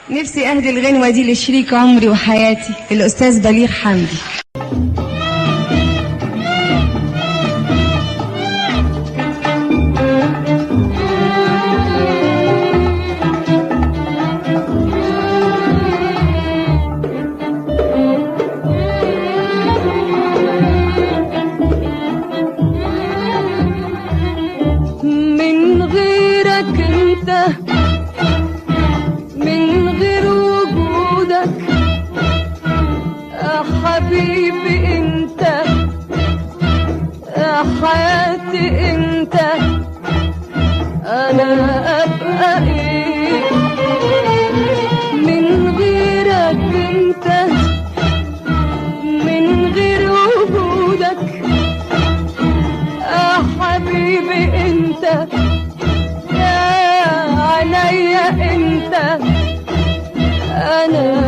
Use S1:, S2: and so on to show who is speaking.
S1: نفسي أهدي الغنوة دي لشريك عمري وحياتي الأستاذ بليغ حمدي.
S2: من غيرك انت، من غير وجودك يا حبيبي انت، يا حياتي انت، انا ابقى ايه من غيرك انت، من غير وجودك يا حبيبي انت، يا عينيا انت، انا